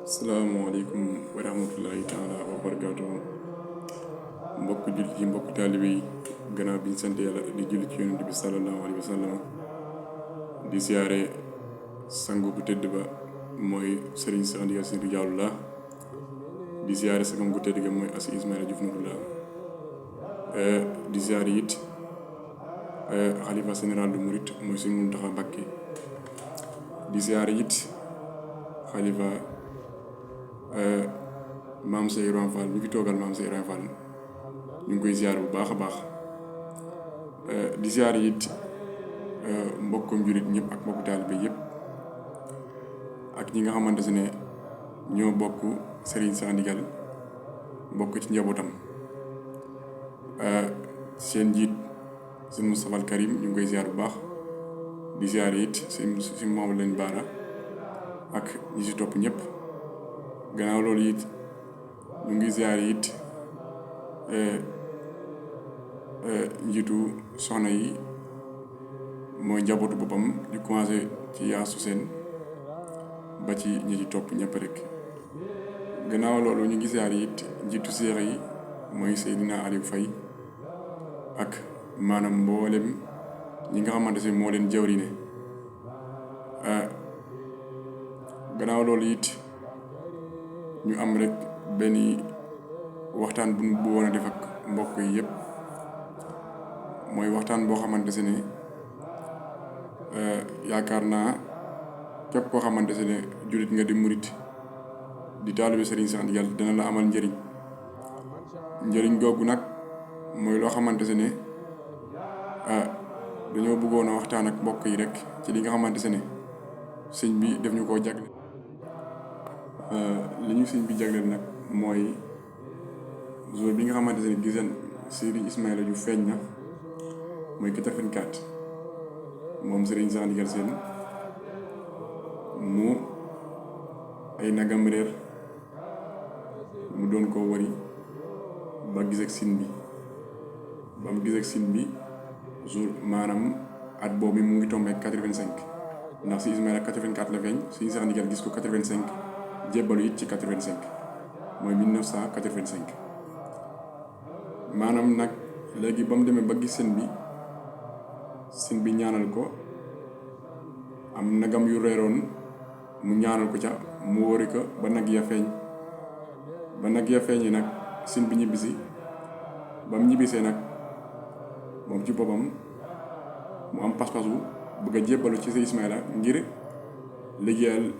salaamaaleykum wa rahmatullahi taala wa barakaatuhu mbokk jullit yi mbokk taalibe yi gannaaw bi ñu sant yàlla di julli ci yonent bi sallallahu alayhi wa sallam di siyaare sangu bu tëdd ba mooy Serigne Cheikh Ndigal Sy Rijaalullah di siyaare sagam bu tëdd ga mooy Asi Ismaila Diouf Nouroullah di siyaare it xalifa général du Mouride mooy Serigne Mountakha Mbacké di siyaare it xalifa maam Cheikh Ibrahima Fall mi fi toogal maam Cheikh Ibrahima Fall ñu ngi koy ziar bu baax a baax di ziar it mbokkum jurit ñëpp ak mbokku taalibe yëpp ak ñi nga xamante ne ñoo bokk Serigne Cheikh Ndigal bokk ci njabootam seen njiit si Moustapha Al Karim ñu ngi koy ziar bu baax di ziar it si moom leen baara ak ñi si topp ñëpp. gannaaw loolu it ñu ngi ziar it njiitu soxna yi mooy njabootu boppam di commencé ci yaasu seen ba ci ñi ci topp ñëpp rek. gannaaw loolu ñu ngi ziar it njiitu seex yi mooy Seydina Aliou Faye ak maanaam mboolem ñi nga xamante ne moo leen jawriñe. gannaaw loolu it ñu am rek benn waxtaan bu woon a def ak mbokk yi yëpp mooy waxtaan boo xamante ne yaakaar naa képp koo xamante ne jullit nga di murit di taalibe Serigne Cheikh Ndigal dina la amal njëriñ googu nag mooy loo xamante ne dañoo bëggoon a waxtaan ak mbokk yi rek ci li nga xamante ne sëñ bi def ñu koo jagle. li ñu sëñ bi jagleel nag mooy jour bi nga xamante ne giseen Serigne Ismaila Diouf feeñ na mooy 84 moom Serigne Cheikh Ndigal Sène mu ay nagam réer mu doon ko wari ba gis ak sin bi ba mu gis ak sin bi jour maanaam at boobu mu ngi tombé 85 ndax si Ismaila 84 la feeñ Serigne Cheikh Ndigal gis ko 85 jébbalu it ci 85 mooy 1985 maanaam nag léegi ba mu demee ba gis seen bi ñaanal ko am nagam yu reeroon mu ñaanal ko ca mu wari ko ba nag ya feeñi nag seen bi ñibbisi ba mu ñibbisee nag moom ci boppam mu am pas-pasu bëgg a jébbalu ci sa Ismaila ngir liggéeyal